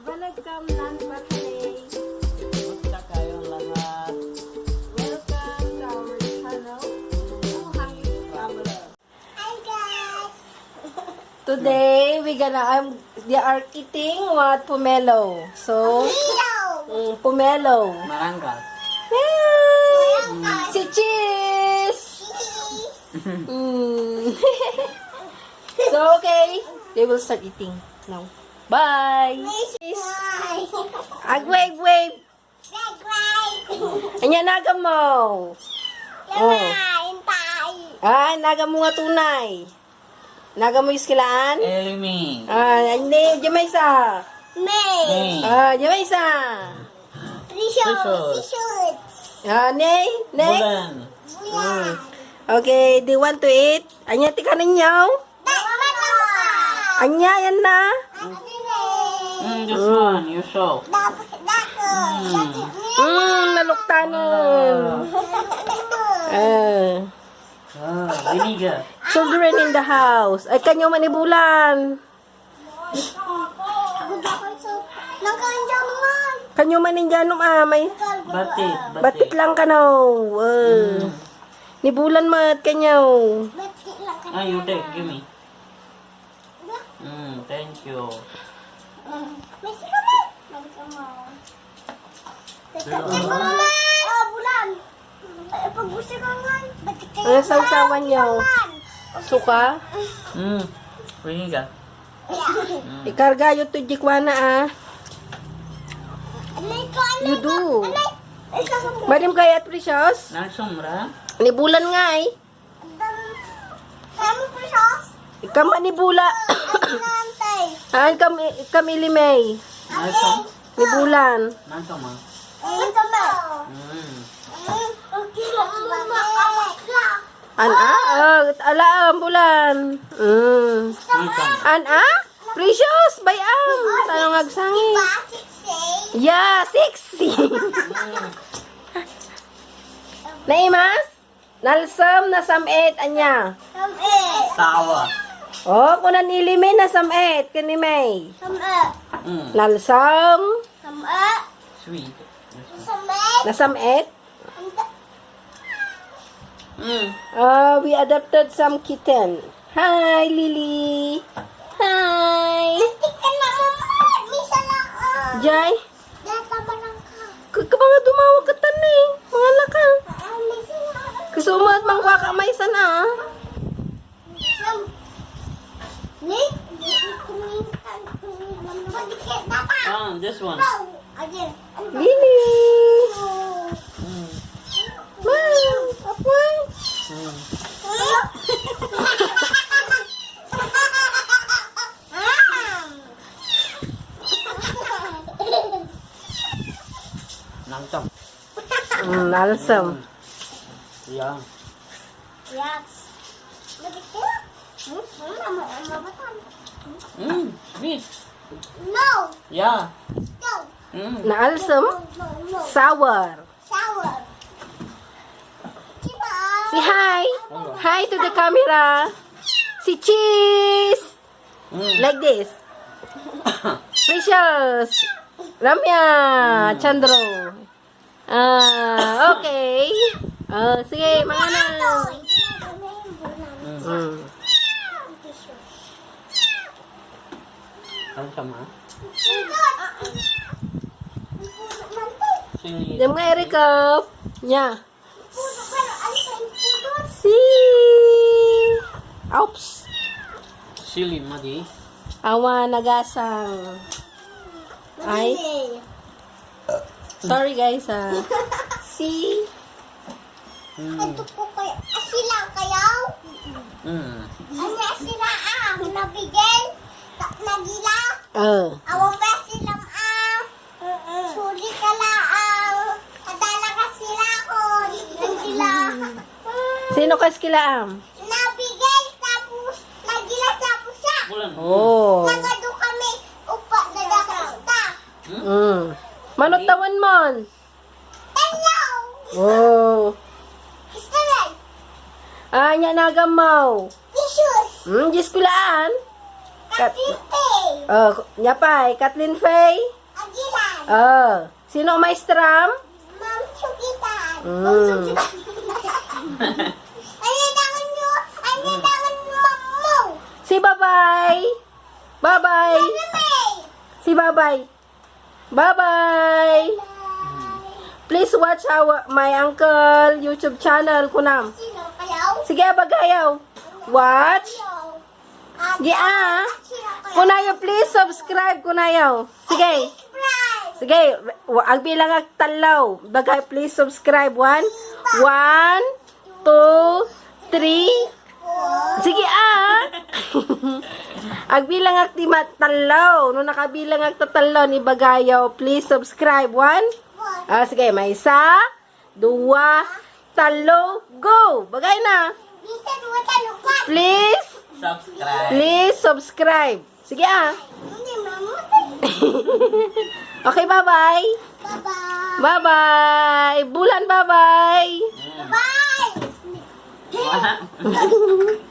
Welcome Nani Batalay. Kumusta kayong lahat? Welcome to our channel. Hi guys. Today we they are eating what pomelo. So pomelo. Marangkas. Yay! Si cheese. So okay, they will start eating now. Bye. Wave. Anya naga mo. Oh. Naga mo nga tunay. Naga mo iskilaan? Elimi. Hindi, diyan may isa. May. Diyan may isa. Precious. Next. Bulan. Okay, do you want to eat? Anya, tika ninyo. Anya, yan na. This one, you show. Naluktanon. Vinegar. Children in the house. Ay, kanyo manibulan. Kanyo maninjanong may batik lang ka no. Nibulan mat kanyo. You take, give me. Thank you. Ano sausawan nyo? Suka? Vinegar. Ikarga yung tujikwana You do. Madim kaya precious? Nagsum ra? Nibulan nga Ikama nibula. Kami limay. Nagsum? Nibulan. Nagsum ah? Ala bulan. Nagsum. Precious, bayam. Tanong agsangi. Yeah, sexy. Naimas? Nalsam na samit, anya. Tawa. Kunan nilimi na samit, kanimay. Nalsam. Sweet. Na samit. We adopted some kitten. Hi, Lily. Hi. Jai. Kapag dumawag ka tanay. Mga laka. Kasumat mangkwa ka may sana. This one. Lily. Apoy. Nagsum. Nalsam. Yeah. Sweet. Yeah. Naalsam. Sour. Say hi. Hi to the camera. Si cheese. Like this. Precious. Ramya. Chandro. Okay. Sige, mga na. Nagsum ah? Sili. Dem nga Erika. Nya. Si. Oops. Sili madi. Awa nagasang. Ay. Sorry guys Si. Awang besilang suli ka lang. Kadala ka sila ko. Sila. Sino kaskilaam? Nabigay tapos nagila tapos siya. Bulan. Nagado kami upa dadakasta. Manot tawan mon. Hello. History. Anya nagamaw. Tissues. Diyos kulaan. Kapite. Oh, nyapay. Kathleen Faye. Agilan. Sino may strum? Ma'am Sukitan. Mm. Ano tangan nyo? Ano tangan mo? Si Babay. Babay. May. Si Babay. Bye-bye. Please watch my uncle YouTube channel, kunam. Sino kayaw? Sige, bagayaw. Watch. Gi Kunayo, please subscribe, kunayo. Sige. Sige, ang bilang ang talaw. Bagay, please subscribe. 1, 2, 3. Sige, ang bilang ang talaw. Nung nakabilang ang tatalaw ni Bagayaw, please subscribe. 1. Sige, may 1, 2, 3, go. Bagay na. Bisa dua talukan. Please. Subscribe. Please subscribe. Sige Hindi, mama. Okay, bye-bye. Bye-bye. Bye-bye. Bulan, bye-bye. Bye. Mm.